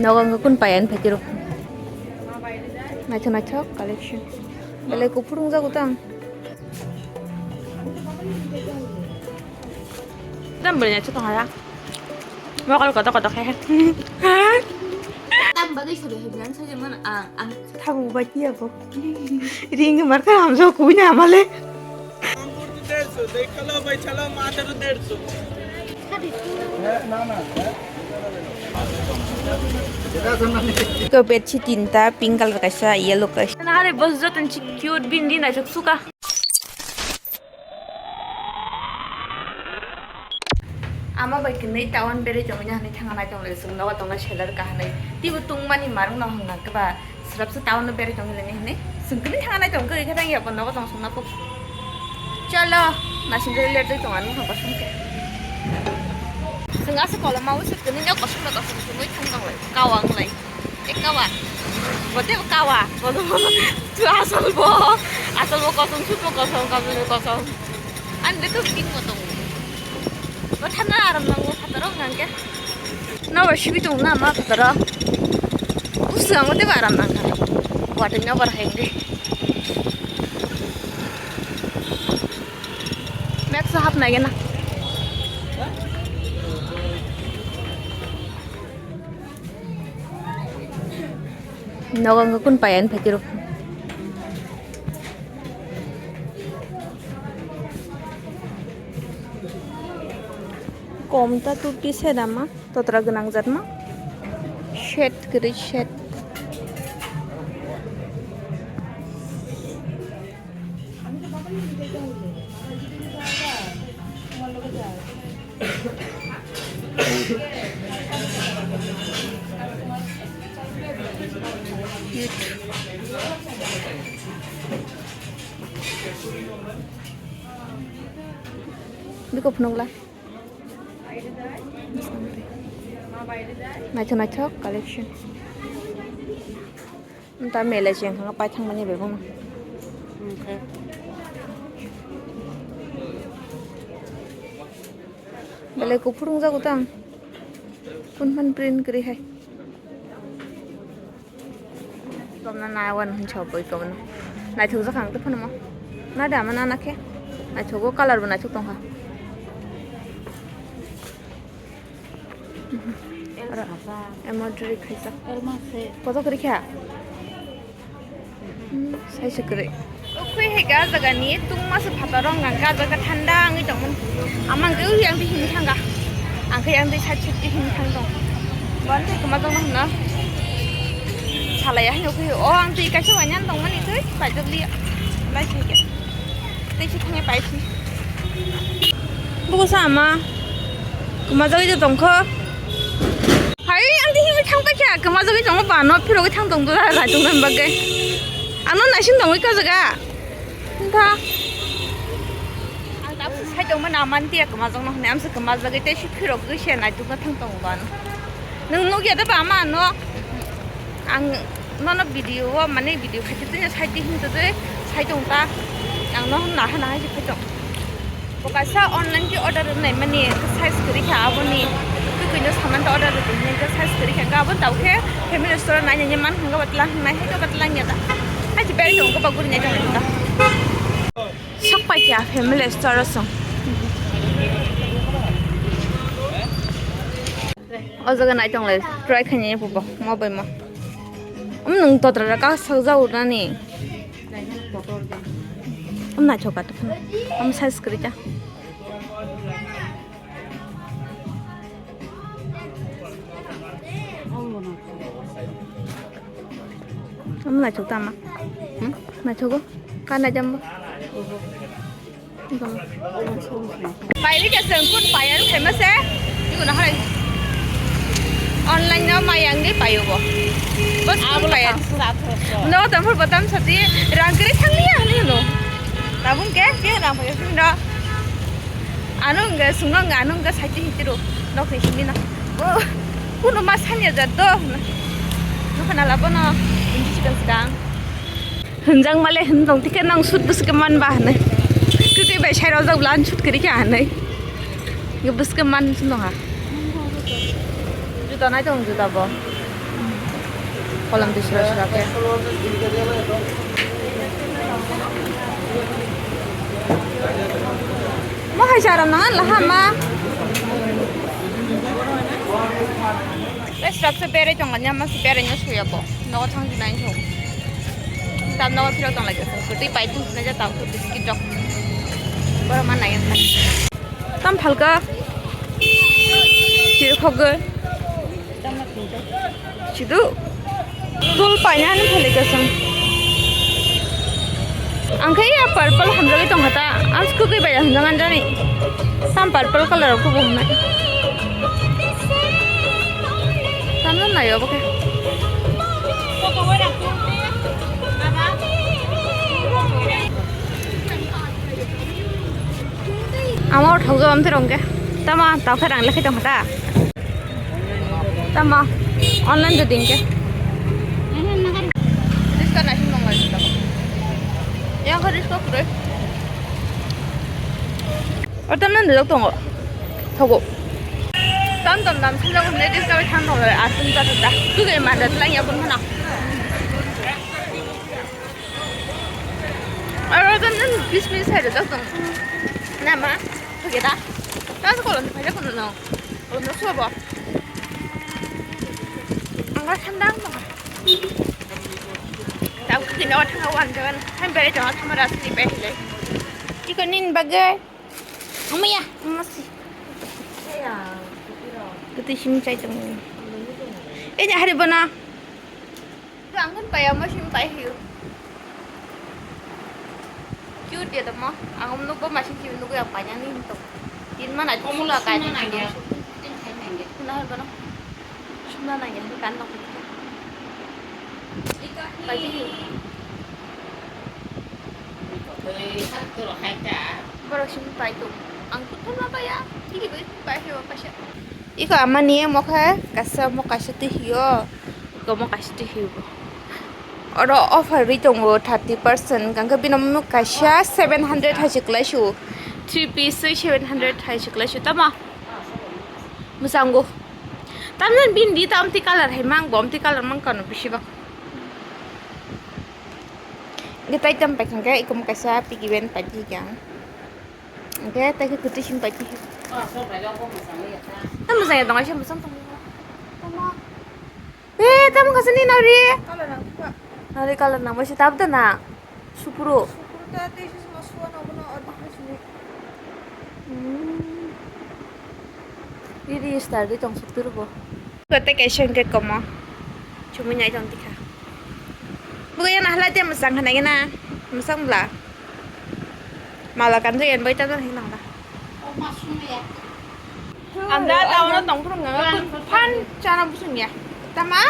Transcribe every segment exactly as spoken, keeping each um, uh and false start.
Nogo wngkha kun paiya ni phaikhe rw. Naithok naithok collection. Belai kuphur wngjago tang. Tam bwrwi naithok tong hala. Mokol kotor kotor khe. Tam bagwi sobo hebrang sajak mano ang, ang. Thabu bai tiya bo. Ring mar ka hamjak kuina male. Ko bedsheet tinta, pink color kaisa, yellow kaisa. Nahare bos joton chi cute bini naithok suka. Ama bai kwnwi town berai tongwi na hinwi thangna nai tong lai, chwng nogo tongna seller ka hinwi. Tibo tungmani marwk no hwnna khe ba, swrapsa town no berai tongwi lai hinwi. Chwng kwnwi thangna nai tong khe, khe thang ya bo nogo tong songna kuk. Chalo, naising khe let dai tong ani hwnba song khe. Chwng aswk koloma o se kwnwi no kosom bai kosom songwi thang tong lai, kawang lai. E kawa. Bote kawa. Bote tu asal bo. Asal bo kosong, sut bo kosong, kabel bo kosong. Ani de tu pink bo tongo. Bo thana aram nango phataro hwnka hwnkhe. Nobar sibi tongo na ma phataro. Uswango tebo aram nangkha. Watwi nobar hai hwnkhe. Max hapnai gana. Nogo wngkha kun paiya ni phaikhe rw. Kom ta two piece se dama, totra gwnang jat ma. Set kwrwi set. Biko phunukla. Naithok naithok collection. Nta mele cheng thangkha paithangmani bai bono. Belai kuphur wngjago tang. Kun phan print kwrwi hai. Komna na wan hin chobwi komna. Naithok jak ang tei phano mo. Na da ma na na khe. Naithogo color bo naithok tongkha. Embroidery khaijak. Kotor kwrwi kha. Hmm, sai se kwrwi. Ukhwi hai ka jaga ni tungma se phataro wngkha, ka jaga thanda wngwi tongmani. Ama hwnkhe ui ang twi himwi thangkha. Ang khe ang twi side side twi himwi thang tong. Bo ang twi kwma tongma hwnna. Salai ya hwnwi ukhwi o ang twi kaisa wainani tongmani twi paijak liya. Lai sai khe. Tei se thangwi paisi. Busa ama kwmajagwi tongkho. Hai, ang tini himwi thang paikha, kwmajagwi tongo ba, no phirogwi thang tongdo, rai tongna bagwi. Ano naising tongwi ka jaga. Tha. Ang ta sai tongma na man tiya kwmajagno hwnwi, amsa kwmajagwi tei se phirogwi se nai tongna thang tongo ba. Nwng nukya da ba ama ano? Ang nono video o mane video khaitwi twi side di hinto twi sai tong ta. Ang no na hana hai se phai tong. Bo kaisa online ki order nai mani size kwrwi kha aboni. Kwkwi no saman ta order rwdi hinwi khe size kwrwi kha. Abo tau khe family store nai nai man hwnga batla nai hai khe batla nya ta. Hai se beri tong ko ba guri nai tong ta. Sok pai kha family store song. O jaga nai tong lai, try khainai pubo, mo bai mo. Om nung totra ra ka sak ja ur nani. Om nai choka to khna. Om size kwrwi ta. Om nai chok ta ma. Hmm? Nai chogo. Ka nai jam bo. Paili ke sengkun payan famous eh. Iku na hai. Online no mayang ni payo bo. Bos kun payan. No, tampur batam sati rang kiri thang liya ni no. Tabung ke, ke rang payo sing do. Ano hwnkhe sungno hwnkhe ano hwnkhe saiti hiti rw nok ni simi no. Bo kuno ma sanya jat do. Nokha na labo no. Hindi sikang sikang. Hwnjak male hwn tong tikhe nang sut bwswk man ba hwnwi. Kwtwi bai sai rojak bwla ang sut kwrwi kha hwnwi. Bwswk man sung tong ha. Juta nai tong juta bo. Kolam twi sura sura khe. Mo hai charam nang an laha ma. Tei srap se berai tong kanya ma se berai no suya bo. Nogo thang jinai thok. Tam nogo phiro tong lai khe. Tei pai thang jinai ja tam ko biscuit rok. Boro ma nai. Tam phalka. Chiri khogoi. Sidu. Dol paina ani phale kasam. Ang khe ya purple hamjagwi tongkha ta. Ang skugwi bai hamjak anjani. Tam purple color rok kubu hwnai. Tamno nayo bo khe. Amo thokjak amtwi rong khe. Tamo tokhe rang lekhe tongkha ta. Tamo online do ding khe. Riska naising mong lai tamo. Yang khe riska kwrwi. O tamno nilok tongo. Thogo. Tam tam dam sinjak hwnwi riska bai thang tongo. Aswng ta ta. Kwkwi manda tlang ya bun khana. Aro tam nang bis bis hai do tong. Nama? Thokya da. Ta ko kolom phai da kono no. Kolom no sobo. Ang thanda ang tong. Tau kini o thanga wan jawan. Hai bere jawan thama ras ni bai le. Iko nin bagai. Amaya, masi. Kati sim chai tong. Eh, hari bana. Ang pun paya mo sim pai hiu. Cute ya tamo. Ang nukgo masing cute nukgo yang panjang ni to. Tin mana chula kai ni nangya. Tin kai nangya. Kuna har bana. Sumna nangya kan nok. Pai hiu. Borok simi pai tong. Ang kuthum ma paya. Kiri bai pai hiu paisa. Iko amani mo khe kaisa mo kaisa twi hiyo. Iko mo kaisa twi hiyo. Oro offer ri tongo thirty percent. Hingke bini mo kaisa seven hundred hai se kwlai su. Three piece twi seven hundred hai se kwlai su. Tamo? Mwchango. Tamni bini di ta amtwi colour hai mang bo amtwi colour mang kano bisi bak. Hingke tai tam pai khe iko mo kaisa piggy bank pai di khe ang. Hingke tai khe kwtwi simi pai di. Tamo jaya tongo, aisa mwchang tongo. Tamo. Eh, tamo kaisa ni nari. Nari colour nang bai se tab da na. Supro. Supro ta tei se ma suwa na bono ordi khe sini. Hmm. Iri star di tong suk turu bo. Kote kaisa hingke komo. Chumui nai tong tikha. Bugo yana halai te mwchang hanai gana. Mwchang bla. Mala kanjak yan bai ta jan hinang da. Anda taono tongphuru nga phan chana busung ya. Tama?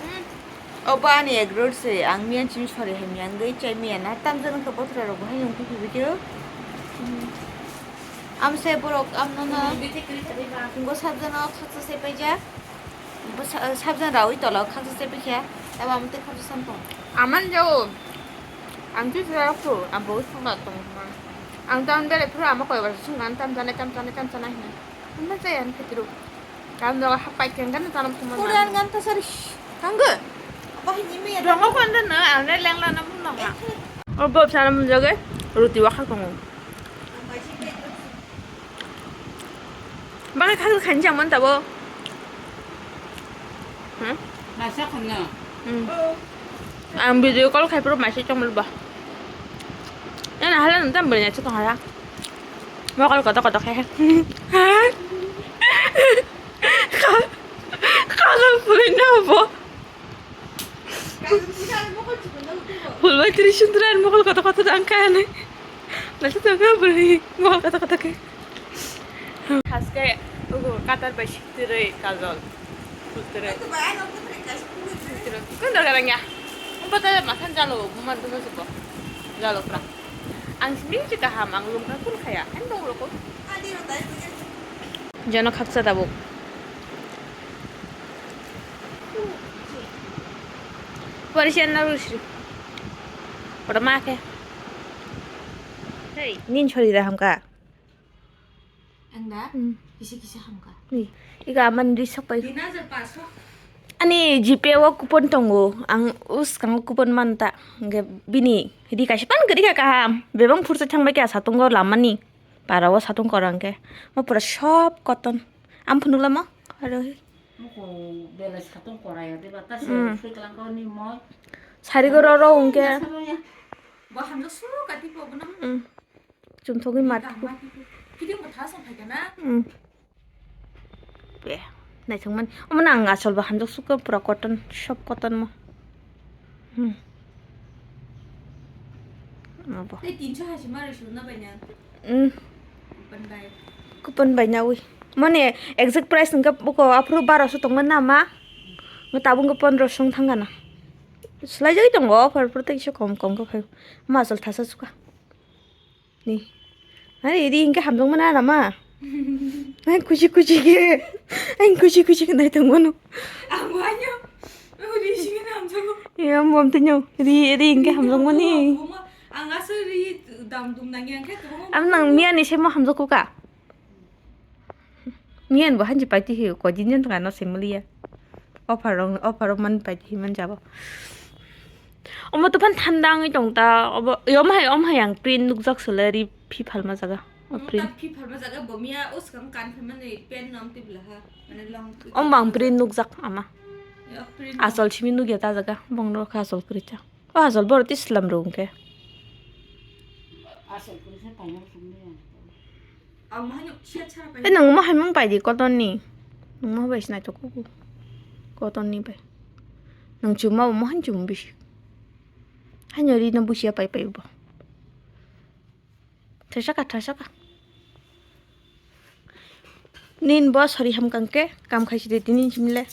Hmm. Obo ani egg roll se, ang miyan chini sori hai miyan gwi chai miyan na tamjani khe bothra rok bo hai nung khe video. Am se borok am no no. Ngo sabjano khaksa se paijak. Bo sa-, sabjano rawi tola khaksa se paikha. Tabo am te khaksa sam tong. Aman jao. Ang tu sura ko, ang bo sung na tong ma. Ang tam dere phura ama koi ba sung an tam jane tam jane tam jane hina. Ano jaya ang pitru. Kan do ha pai kan kan tanam kuma. Kuran gan ta sari. Tangga. Apa hini mi ya? Rongo kan da na, ane leng la na mun na. O bob sana mun joge. Ruti wa kha kongo. Bang kha khan jam man tabo. Hmm? Masa khan na. Hmm. Ang video call khai pro masa chong ba. Ena hala nang tam beri na chong hala. Mokol koto koto khe. Kha-, kha-, kha-, pui no bo. Phul bai tiri sundra mokol koto koto dang kha ne. Nasi to ga beri mokol koto koto khe. Haske ugo katar bai siktirei kajol. Kultere. Kultere. Kun dorkar ang ya? Umpa tala masan jalo, buman tu sasuko. Jalo pra. Ang sini si kaham, ang lum kan kun kaya. Kan dong roko. Jono khaksa tabuk. Parisian na rusri. Pada make. Hey, nin chori da hamka. Ang da? Hmm. Kisa kisa hamka. Ni, ika aman ri sok pai. Tin hajar paso. Ani GPay o coupon tongo, ang uskango coupon manta, hingke bini ri kaisa pan kwrwi kha kaham, bebak phursa thangbai kha satungo lamani, para o satung kora hingke, mo pura sob cotton, ang phunuk lamo, aro he. Muko belai satung kora ya deba, ta se Mm. sui kelang kau ni moi. Sari go ro ro hingke. Saroya. Bo hamjak suru kati po bo nang. Mm. Chumthogwi mat. Kiding bo tha song phaikha na. Mm. Be, naithokmani. Omo nang asol bo hamjak sukha pura cotton, sob cotton mo. Hmm. Omo bo. Tei tinso hai se mari suna bai na. Hmm. Coupon bai. Coupon bai na ui. Mone exact price hwnkhe buko aphuru baroso tongma nama. Ngo tabuk wngkha pondroso wng thangkha na. Swlaijagwi tongo offer pore tei kisa kom kom khe phai. Ma asol thasa sukha. Ni. Are, ri hingke hamjakmani rama. Ang kuchi kuchi ke. Ang kuchi kuchi ke nai tongmano. Ang wanyo. Ri singin hamjago. Ya, mom tinyo. Ri, ri hingke hamjakmani. Ang asa ri dam dum nang yang ke. Am nang miya ni semo hamjakku ka. Ngen bo hanji paiti hi ko din jon tanga no similiya. Offer rong, offer rong man paiti hi man jabo. Omo to phan thanda wngwi tong ta, obo, omo hai, omo hai ang print nukjak sele ri phi phalma jaga. O print. Phi phalma jaga bo miya o swkang kan phi mani pen nom tibla ha. Mane long. Omo ang print nukjak ama. Yo, print. Asol simi nukya ta jaga. Bong no kha asol kwrwi cha. O asol boro tislam rung ke. Asol kwrwi sa paina sumni. Ang mahaino siya chara pai. Eh, nang mahaimung pai di cotton ni. Nang maha bai sinai to kuku. Cotton ni pai. Nang chuma bo mahan chum bisi. Hanyo ri no busia pai pai bo. Thasaka, thasaka. Nin bo sori hamkang ke, kam khai sidi tini simle.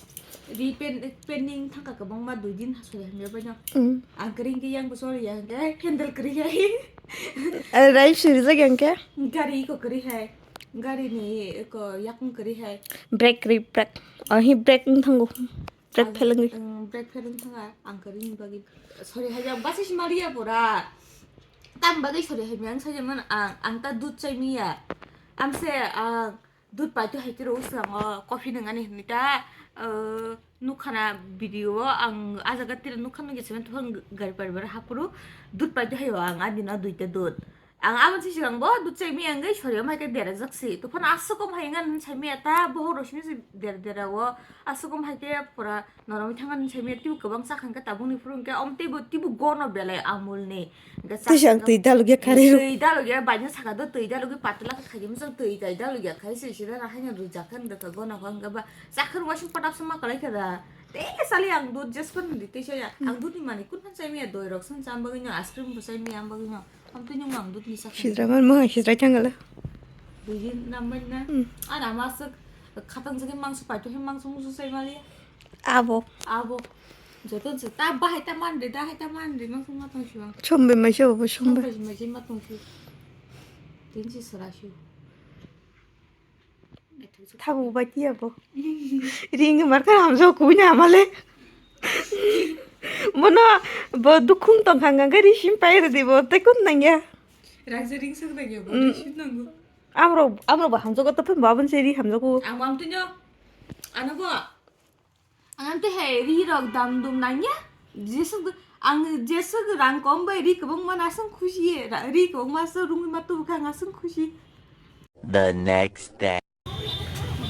Ri pen, pending thangka kwbangma dui din sori hamya bai no. Mm. Ang kering ke yang bo sori yang ke handle kering ya. Eh, rai siri jak yang ke? Gari ko kering hai. Gari ni ko yakung kering hai. Brake ri brake. Oh, hi brake wng thango. Brake ang, phelengwi. Ang brake pheleng thanga ang kering bagi. Sori hai yang basi simaliya pura. Tam bagwi sori hai yang sajaman ang, ang ta dud chai miya. Amse ang dud paito hai tiro usang o coffee nangani hinwi ta, eh, nukhana video o ang ah jaga tira nukha nungya semen tuphang gari pari bara hakuru dud paito hai o ang adino duita dud. Ang aboni sigang bo dud chai miya wngwi sori o mai khe derajak si. Tuphano aswk om hai wngani sai miya ta bohok rok simi si dera dera o aswk om hai khe pura Norok thangani sai miya twibo kwbang chakha hwnkhe tabukni phuru hwnkhe omo teibo twibo gono belai Amul ni. Hwnkhe tei se ang twi dalogya kharwi rw. Twi dalogya baino saka do twi dalogwi patla kha khaidi masa twi tai dalogya khai se sida na haino rwjak kha hwnkhe gono kha hwnkhe ba chakhwrwi waising patap se ma kwlai kha da. Tei sali ang dud jes phano di tei saya ang dud ni manwi kun phan chai miya doi rok san cham bagwi no ice cream bo chai miya ang bagwi no. Am twi nung ang dud ni chakha. Sidra man mo sidra changala. Dui din nam bai na. Hmm. Ana masuk khatang jagwi mangso paito he mangso musu chai mali. Abo. Abo. Joto je ta bahai ta manri, dahai ta manri, mang sung matong siwang. Sombe maise bo sombe. Sombe maise matong si. Tin si sara si. Thabu bai tiya bo. Ring mar ka hamjo kunya male. Bono bo dukhung tong khang khang ri sim pai rw di bo te kun nang ya. Rang je ring sung nang ya bo ri sim nang bo. Amro amro bo hamjo ko to phin bo abon se ri hamjo ko. Ang mam tinyo. Ano bo. Ang tei hai ri rok dam dum nangya. Jesuk ang jesuk rang kom bai ri kwbangma nasung khusi ye. Ra- Ri kwbangma so rungwi ma tubu kha ang asung khusi. The next day.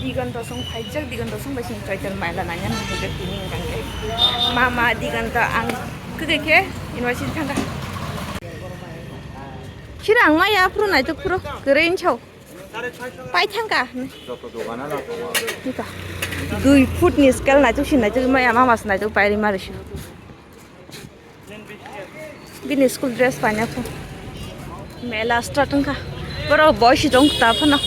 Digon tosong phaijak, digon tosong bai sing choitor maila nangya nang hwnkhe tini hwnkhe. Mama digon to ang kwkhe khe university thangkha. Sira ang maya phuru naitok phuru kwrwi wngchao. Pai thangka. Joto dogana na tongo. Ika. Dui foot ni scale naituk si naituk maya mama se naituk pairi mari si. Bini school dress paina pho. Mela start wngkha. Boro boy si dong ta phano.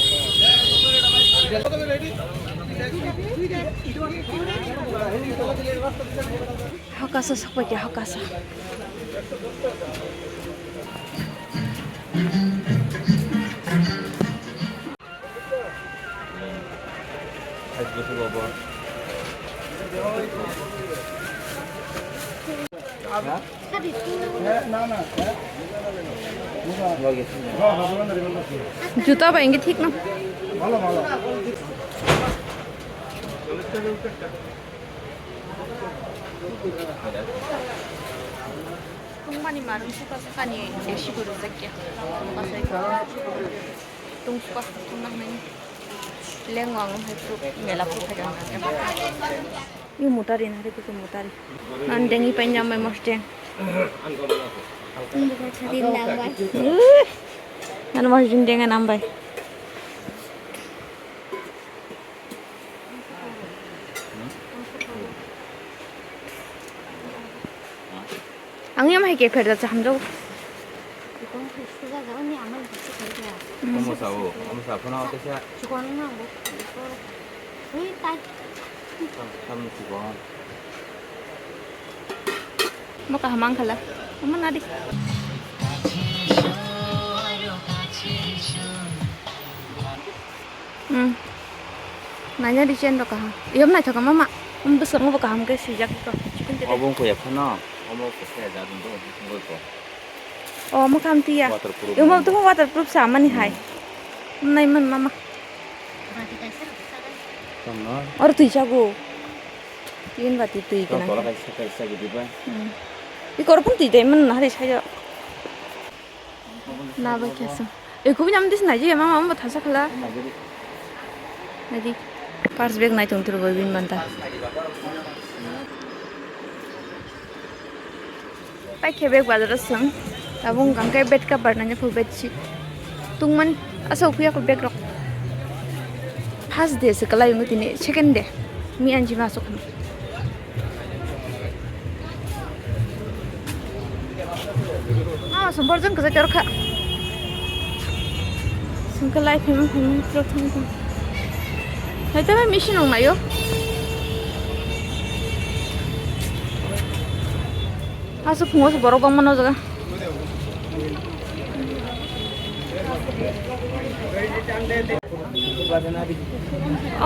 Hokasa sokpakya hokasa. Juta ba ingi thik no. Tungmani marung suka suka ni esi guru jakya. Tungsuka tungna hwnwi lengwang hwnwi mela phuru khaijak. Yu mutari na ri kutu mutari. Nan dengi pai nyamai mos deng. Nan mos deng deng nambai. Ang yang hai ke pher da cham do. Omo sao, omo sao, phano tesa. Tam, tam sikon. Mo kaham ang khala. Omo nadi. Hmm. Nanya di chen do kaham. Iyom naithok mama. Um bwskango bo kaham ke swijak ko. Chicken tete. Obo wngkha ya phano. Omo khe ya jadon do, wngkha ko. O, mwkham tiya. Waterproof. Imo to waterproof sa mani hai. Hmm. Nai man mama. Tong no. Or twi chago. Tin bati twi. Tong kana. Tola kaisa kaisa gidi ba. Hmm. I kor pun twi dai man hari sayo. Na bai kesa. E kubi nam dis nai je mama, mama thasa khala. Nai di. Purse bag nai tong turu bai bin banta. Pai khe bag bazar o swng. Tabuk hwnkha khe bed cover nanya phu bed sheet. Tungmani asa ukhuya ko bag rok. First day se kalai ungu tini second day. Mi anji ma asuk. Ah, sumber jang kaja kerok kha. Sungka lai phim phim pro thum thum. Hai ta machine ong nayo. Asuk phungo borok bang mano jaga.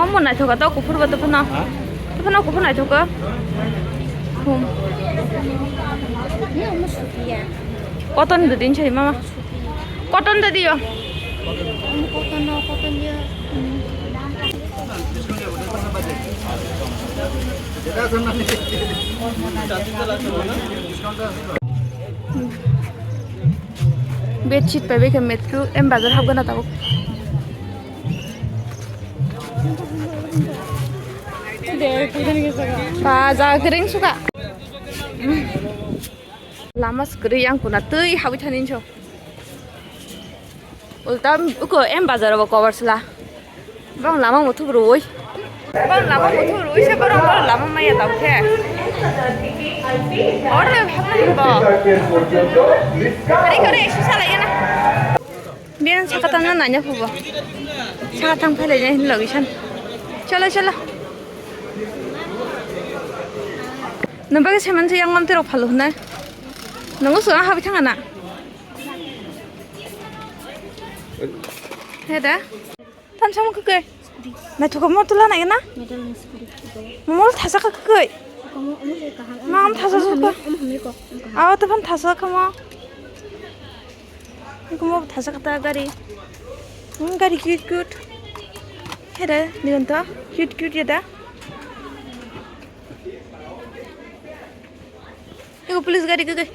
Omo naithoka to kuphur ba to phano. Ha? To phano kuphur naithoka. Khum. Ni omo sukiya. Cotton de din chai mama. Cotton de dio. Omo cotton no, cotton dia. Bedsheet pai bai khe metro em bazar hapgana tabuk. Ba ja gring suka. Lama swkri yang kuna twi habwi thani so. Ulta uko em bazar bo cover sla. Bang lama muthuk rui. Bang lama muthuk rui se borok borok lama maya tau khe. Order hamna himbo. Hari kore isu salai na. Biang sakatang na nanya phubo. Sakatang phalai na hin logi san. Chalo chalo. Nang bagwi saiman se yang ngam terok phalu hwnna. Nang usu ang habi thanga na. He da. Tan sam khe. Naithoka mo tula nai na. Mol thasa khe. Mam thasa suka. Aw to phan thasa khe mo. Kumo thasa kata gari. Hmm, gari cute cute. Hera, nigon to cute cute ya da. Ego police gari ke.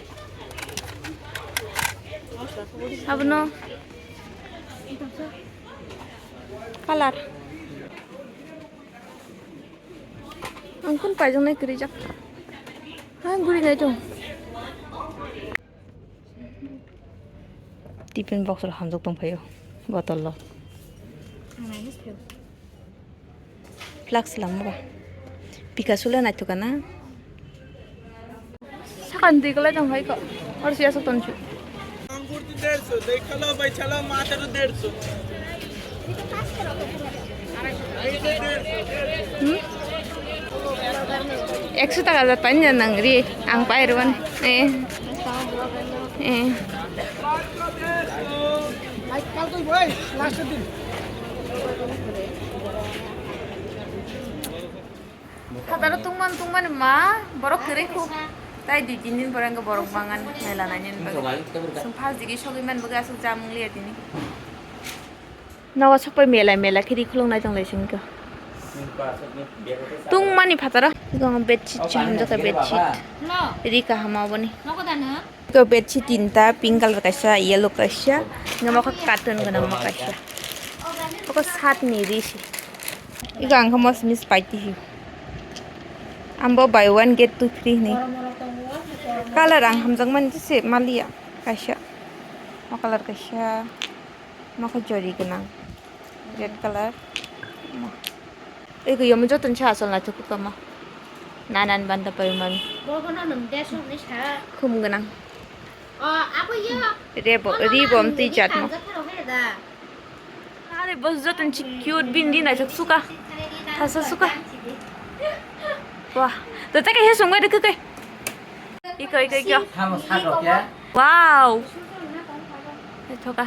Abono. Kalar. Ang kun paijak nai kwrwi jak. Ha guri nai tong. Tiffin box rok hamjak tong phaio bottle rok. Flask lama ba. Pika sule nai tuka na. Sakan di kala jang hai ko. Or sia sok ton chu. Angur tu derso, dekha lo, bhai, chalo, mata tu derso. Hmm? Ekso taka jat pani na nang ri, ang pai ruan. Eh. Eh. Hataro tungman tungmani ma borok kwrwi khu. Tai di din din borok borok bangan mela nainani bagwi. Sum phas digi sogwi man bagwi aswk jamung liya tini. Nogo sokpai mela mela khe ri khulung nai tong lai singkha. Tungmani phataro. Ego bedsheet se hamjakha, bedsheet. Ri kaham aboni. Ego bedsheet tinta, pink colour kaisa, yellow kaisa, ego mokha carton gwnang mo kaisa. Oko satni ri se. Ego ang kha mosmi spicy hi. Ambo buy one get two free hinwi. Colour ang hamjakmani se maliya kaisa. Mo colour kaisa. Mokha jori gwnang. Red colour. Ego yomo jotono se asol naithok khe kwma. Nanan banda paimani. Bogono nwng desokni sa. Khum gwnang. O, abo yo. Rebo, ribo amtwi jatmo. Are bo jotono se cute bini naithok suka. Thasa suka. Wah, to ta kaisa songbai rwkhe kai. Iko, iko, iko. Tamo sak rok ya. Wow. Naithoka.